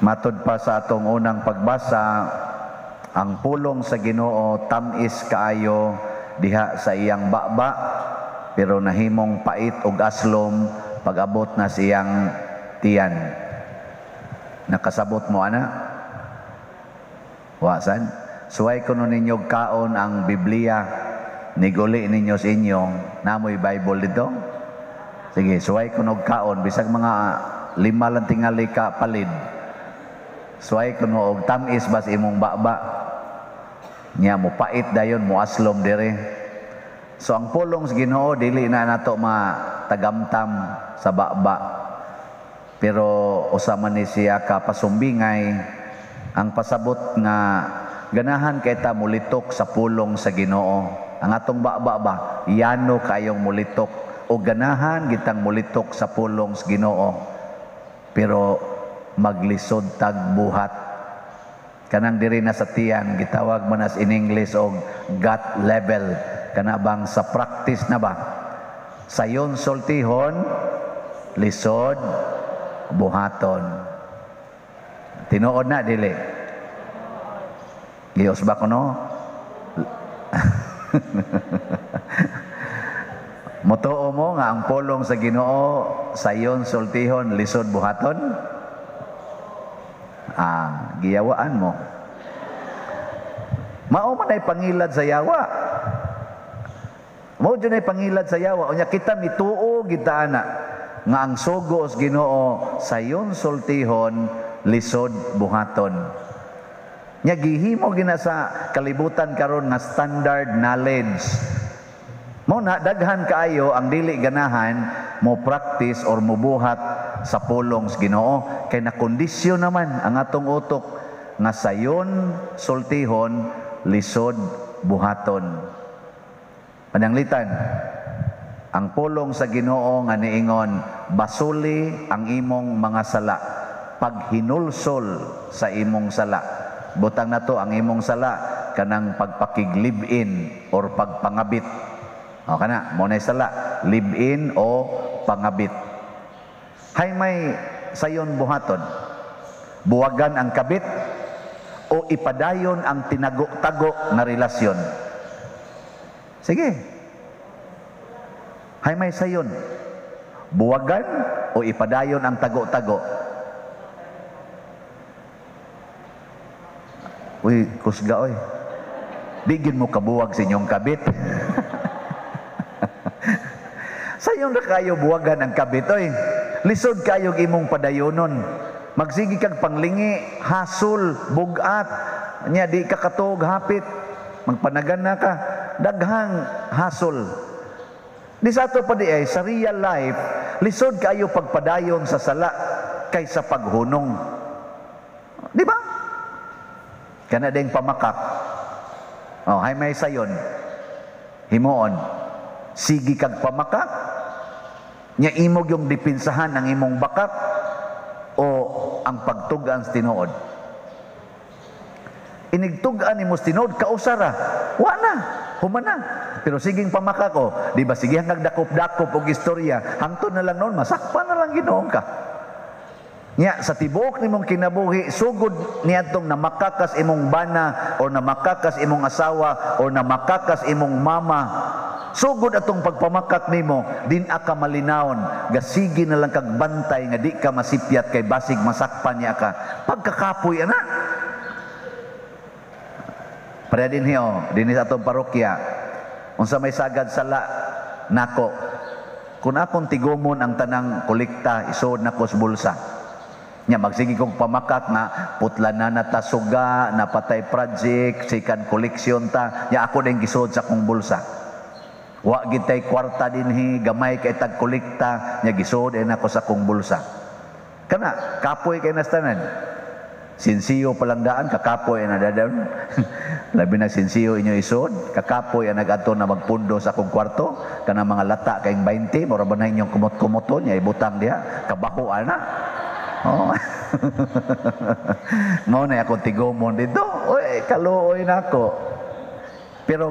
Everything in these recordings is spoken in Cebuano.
Matud pa sa atong unang pagbasa, ang pulong sa Ginoo tamis kaayo diha sa iyang baba, pero nahimong pait ug aslom pag-abot na sa iyang tiyan. Nakasabot mo ana? Wasan? Suway kuno ninyo kaon ang Biblia, niguli ninyo sa inyo, namoy Bible dito? Sige, suway kuno kaon, bisag mga lima lang tingali ka palid. Suway kuno og tamis bas imong baba. Nya mo pait dayon, mo aslom dire. So ang pulong sa Ginoo dili na nato matagamtam sa baba. Pero usa man ni siya ka pasumbingay ang pasabot nga ganahan kay ta mulitok sa pulong sa Ginoo. Ang atong baba ba, yano kayong mulitok o ganahan gitang mulitok sa pulong sa Ginoo. Pero maglisod tag buhat. Kanang diri na sa tiyan, gitawag man as in English og gut level. Kana bang sa practice na ba? Sayon sultihon, lisod buhaton. Tinuod na dili? Giyos ba kuno? Motoo mo nga ang pulong sa Ginoo sayon sultihon, lisod buhaton? Ah, giyawaan mo. Mao man ay pangilad sa yawa. Mao jud ay pangilad sa yawa. Unya kita mituo gid ana nga ang sugo sa Ginoo sayon sultihon, lisod buhaton. Nya gihimo gina sa kalibutan karon nga standard knowledge. Mo na daghan kaayo ang dili ganahan mo practice or mubuhat sa pulong sa Ginoo kay nakondisyon naman ang atong utok nga sayon sultihon, lisod buhaton. Pananglitan, ang pulong sa Ginoo nga niingon, "Basuli ang imong mga sala," paghinulsol sa imong sala. Butang nato ang imong sala kanang pagpakig-live-in or pagpangabit. O kana, mo na sala, live-in o pangabit. Hay may sayon buhaton? Buwagan ang kabit o ipadayon ang tinago-tago na relasyon? Sige. Hay may sayon? Buwagan o ipadayon ang tago-tago? Uy, kusga oy. Di gid mo kabuwag sa inyong kabit. Sayon ra kayo buwagan ang kabit oy. Lisod kayo imong padayonon. Magsige kag panglingi, hasol, bugat, nya di ka katuog hapit. Magpanagan na ka, daghang hasol. Di sa ato pa di ay sa real life, lisod kayo pagpadayon sa sala kaysa paghunong. Di ba? Kana ding pamakak. Oh, hay may sayon? Himuon. Sige kag pamakak. Nya imog yung dipinsahan ang imong bakak o ang pagtug-an sa tinuod. Inigtug-an nimo sa tinuod, kausara. Wa na, human na. Pero siging pamakak ko, di ba sige hanggang dakop-dakop og istorya, hangtod na lang noon, masakpan na lang Ginoo ka. Nya sa tibuok nimong kinabuhi, sugod niadtong namakakas imong bana o namakakas imong asawa o namakakas imong mama, sugod atong pagpamakak nimo, din ka malinawon, gasigi na lang kag bantay nga di ka masipyat kay basig masakpan niya ka. Pagkakapoy ana. Pareha din hiyo, dinhi sa atong parokya. Unsa may sagad sala nako? Kung akong tigumon ang tanang kolekta, isuod nako sa bulsa. Nya magsige kong pamakak nga putla na nata suga, napatay project, second collection ta, nya ako din gisuod sa akong bulsa. Wa gid tay kwarta dinhi, gamay kay tag kolekta, nya gisuod din ako sa akong bulsa. Kana kapoy kay nastanan. Sinsiyo palang daan, kakapoy ang nadadon. Labi na sinsiyo inyo isuod, kakapoy ang nag-adto na magpundo sa akong kwarto, kana mga lata kayong 20, mura ba na inyong kumot-kumoton, nya ibutang diha, kabaho ana. Oh. Mao na akong tigumon dito. Oy, kaluoy nako. Pero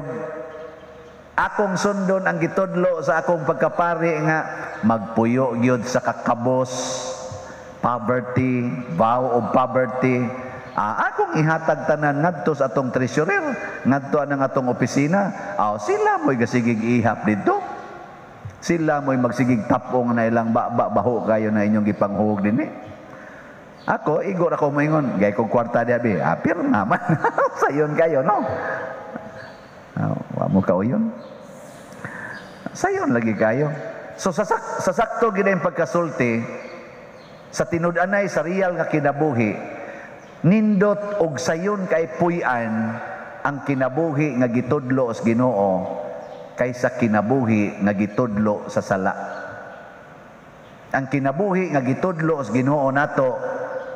akong sundon ang gitudlo sa akong pagkapari nga magpuyo gyud sa kakabos. Poverty, vow of poverty. Akong ihatag tanan ngadto sa atong treasurer, ngadto anang atong opisina. Sila mo'y gasigig ihap didto. Sila mo'y magsigig tapong na ilang baba, baho kayo na inyong gipanghuog dinhi. Ako, igor ako moingon, gay kong kwarta diha bi. Pirma man. Sayon kayo, no? Wa mo kauyon. Sayon lagi kayo. So sasakto gid ang pagkasulti sa tinud-anay sa real nga kinabuhi, nindot og sayon kay puy-an ang kinabuhi nga gitudlo sa Ginoo kaysa kinabuhi nga gitudlo sa sala. Ang kinabuhi nga gitudlo sa Ginoo nato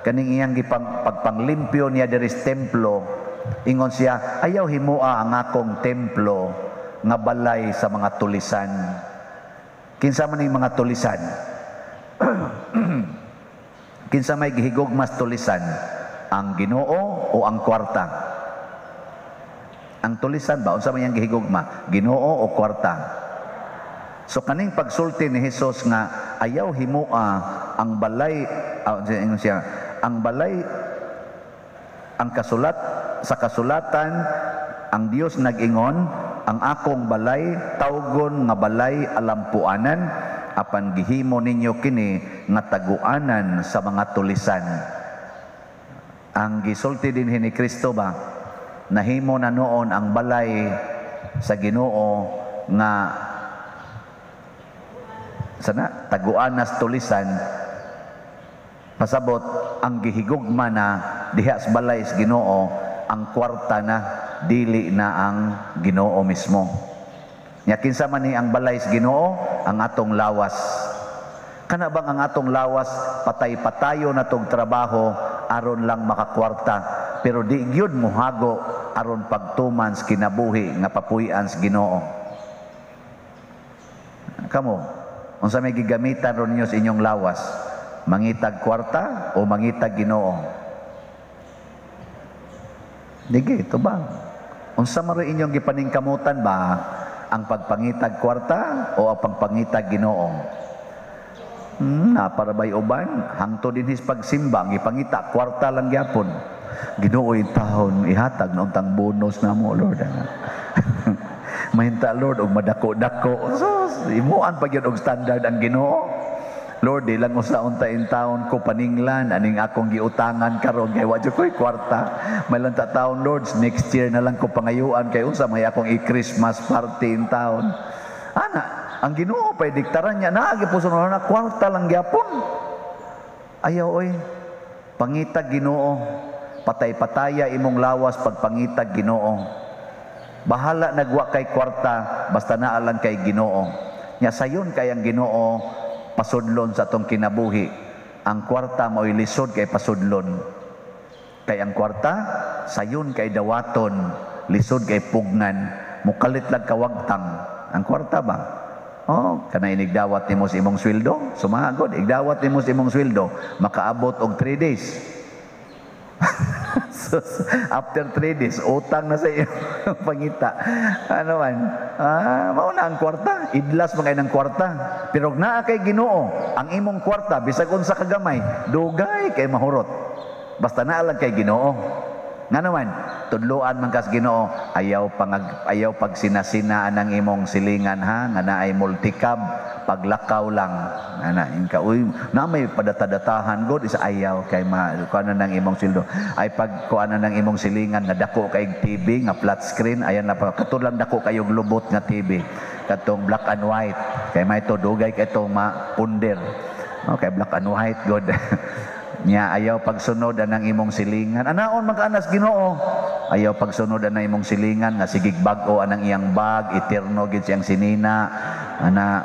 kaning iyang gipang pagpanglimpyo niya diri sa templo, ingon siya, "Ayaw himua ang akong templo nga balay sa mga tulisan." Kinsa man ning mga tulisan? Kinsa may gihigugmas tulisan? Ang Ginoo o ang kwarta? Ang tulisan ba, unsa man iyang gihigugma? Ginoo o kwarta? So kaning pagsulti ni Hesus nga ayaw himua ang balay, ingon siya, ang balay, ang kasulat sa kasulatan, ang Dios nag-ingon, "Ang akong balay tawgon nga balay alampuanan, apan gihimo ninyo kini nga taguanan sa mga tulisan." Ang gisulti din ni Kristo ba, nahimo na noon ang balay sa Ginoo nga sana taguanas tulisan, pasabot ang gihigugma na diha sa balay sa Ginoo ang kwarta na, dili na ang Ginoo mismo. Nya kinsa man ni ang balay sa Ginoo? Ang atong lawas. Kana bang ang atong lawas patay-patayo na tong trabaho aron lang makakwarta, pero di gyud mohago aron pagtuman sa kinabuhi nga papuy-an sa Ginoo? Kamo, unsa may gigamitan ron ninyo sa inyong lawas? Mangitag kwarta o mangitag Ginoo? Dige, ito ba? Unsa man rin inyong gipaningkamutan ba? Ang pagpangitag kwarta o ang pagpangitag Ginoo? Na para bay uban, hangto din his pagsimba, ang ipangita, kwarta lang gyapon. "Ginoo, taon ihatag na untang bonus na mo, Lord. Mahinta, Lord, og madako-dako." So, imuan pa gyud og standard ang Ginoo. "Lord, di lang usa unta in taon ko paninglan aning akong giutangan karon kay wa jud ko'y kwarta. May lang ta taon, Lord, next year na lang ko pangayuan kay unsa may akong i-Christmas party in taon." Ana, ang Ginoo pay diktaran niya naa gyud na kwarta lang gyapon. Ayaw oy. Pangitag Ginoo. Patay-pataya imong lawas pagpangitag Ginoo. Bahala nagwa kay kwarta basta naa lang kay Ginoo. Nya sayon kay ang Ginoo pasudlon sa atong kinabuhi. Ang kwarta mao'y lisod kay pasudlon. Kay ang kwarta sayon kay dawaton, lisod kay pugnan, mukalit lang kawagtang. Ang kwarta ba? Oh, kana inigdawat nimo sa imong sweldo, sumagod, igdawat nimo sa imong sweldo, makaabot og 3 days. So, after 3 days, utang na sa iyo pangita. Ano man? Mao na ang kwarta, idlas man kay ng kwarta. Pero naa kay Ginoo, ang imong kwarta bisag unsa kagamay, dugay kay mahurot. Basta naa lang kay Ginoo. Nga naman, tudloan man kas Ginoo, ayaw pagsinasina ang imong silingan ha, nga naay multicab, paglakaw lang. Ana, inka, "Uy, na may padatadatahan god," isa ayaw kay ma kuan na ng imong sweldo. Ay pag kuan na ng imong silingan nga dako kay TV nga flat screen, ayan na pa kato lang dako kayog lubot nga TV. Katong black and white. Kay may to dugay kay itong mapunder. Okay, black and white god. Nya ayaw pagsunod anang imong silingan. Anaon man kaanas Ginoo. Ayaw pagsunod anang imong silingan nga sigig bag-o anang iyang bag, eterno gid siyang sinina. Ana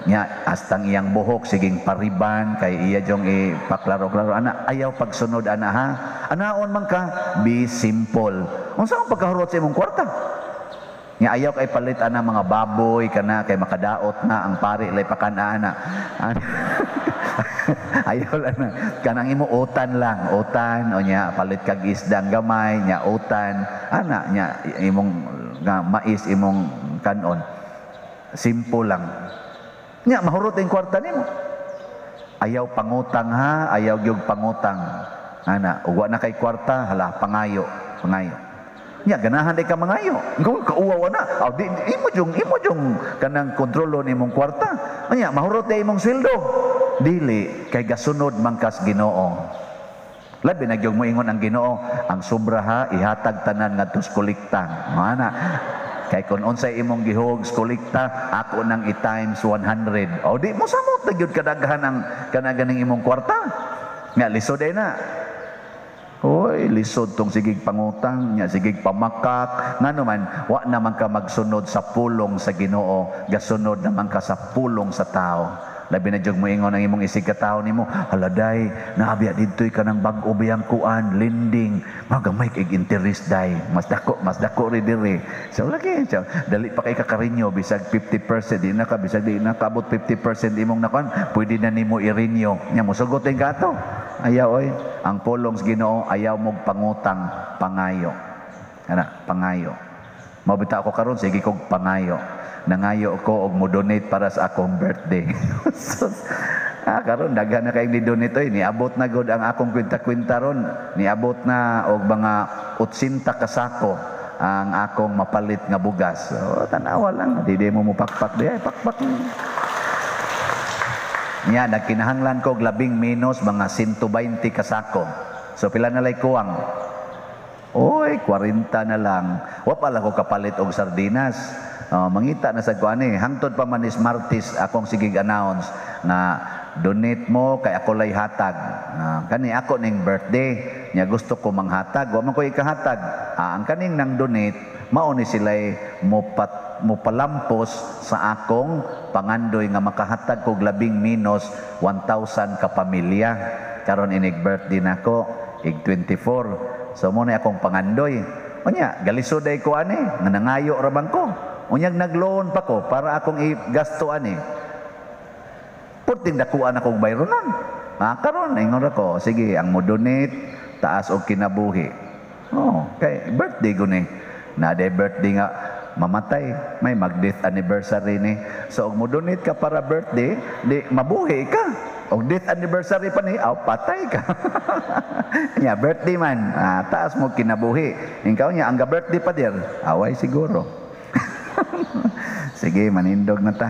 nya hastang iyang buhok siging pariban kay iya jong ipaklaro-klaro. Ana ayaw pagsunod ana ha. Anaon man ka, be simple. Unsa ang pagkahurot sa imong kwarta? Nya ayaw kay palit ana mga baboy kana kay makadaot na ang pari lay pakan ana. Ayaw lang na. Kanang imo utan lang, utan o nya palit kag isdang gamay, nya utan, ana nya imong nga mais imong kanon. Simple lang. Nya mahurot ang kwarta nimo. Ayaw pangutang ha, ayaw gyud pangutang. Ana, ug wa na kay kwarta, hala pangayo, pangayo. Nya ganahan di ka mangayo. Ikaw kauwaw na. Aw di imo jung kanang kontrolon imong kwarta. Nya mahurot di imong sweldo. Dili kay gasunod man kas Ginoo. Labi na gyud moingon ang Ginoo, ang sobra ha ihatag tanan ngadto sa kolekta. Ana. Kay kung unsay imong gihug sa kolekta, ako nang i-times 100. O di mo samot na gyud kadaghan ang kanaganing imong kwarta. Nga lisod ay na. Oy, lisod tong sigig pangutang, nya sigig pamakak. Ngano man, wa naman ka magsunod sa pulong sa Ginoo, gasunod naman ka sa pulong sa tao. Labi na jud moingon ang imong isig ka tao nimo, "Hala day, naabiya didto'y kanang bag-o biyang kuan, lending, magamay kay interest day, mas dako ri diri." So lagi, so, dali pa kay kaka-renew bisag 50%, di na ka bisag di na kaabot 50% imong nakuan, pwede na nimo i-renew. Nya mosugot din ka ato. Ayaw oy, ang pulong sa Ginoo, ayaw mog pangutang, pangayo. Ana, pangayo. Mao bitaw ako karon sige kog pangayo. Nangayo ko og mo donate para sa akong birthday. Karon daghan na kayong ni-donate oy, niabot na gud ang akong kwenta-kwenta ron. Niabot na og mga 80 ka sako ang akong mapalit nga bugas. So, tanawa lang, di di mo mupakpak di ay pakpak. Nya nagkinahanglan ko og labing menos mga 120 ka sako. So pila na lay kuwang? Oy, 40 na lang. Wa pala ko kapalit og sardinas. Oh, mangita na sa kuan eh. Hangtod pa man is Martes akong sigig announce na donate mo kay ako lay hatag. Kani ako ning birthday. Nya gusto ko manghatag. Wa man ko ikahatag. Ang kaning nang donate mao ni sila'y mopalampos sa akong pangandoy nga makahatag kog labing minus 1,000 ka pamilya. Karon inig birthday nako, ig 24. So mo na akong pangandoy. Unya, galisod ay ko ani, nga nangayo ra bang ko. Unyag nagloan pa ko para akong i-gasto ani. Purting dakuan akong bayronon. Karon ingon ra ko, sige, ang mo donate taas og kinabuhi. Oh, kay birthday ko ni. Na day birthday nga mamatay, may mag-death anniversary ni. So og mo donate ka para birthday, di mabuhi ka. Og death anniversary pa ni, aw patay ka. Nya birthday man, taas mo kinabuhi. Ikaw niya ang ga birthday pa dir, away siguro. Sige, manindog na ta.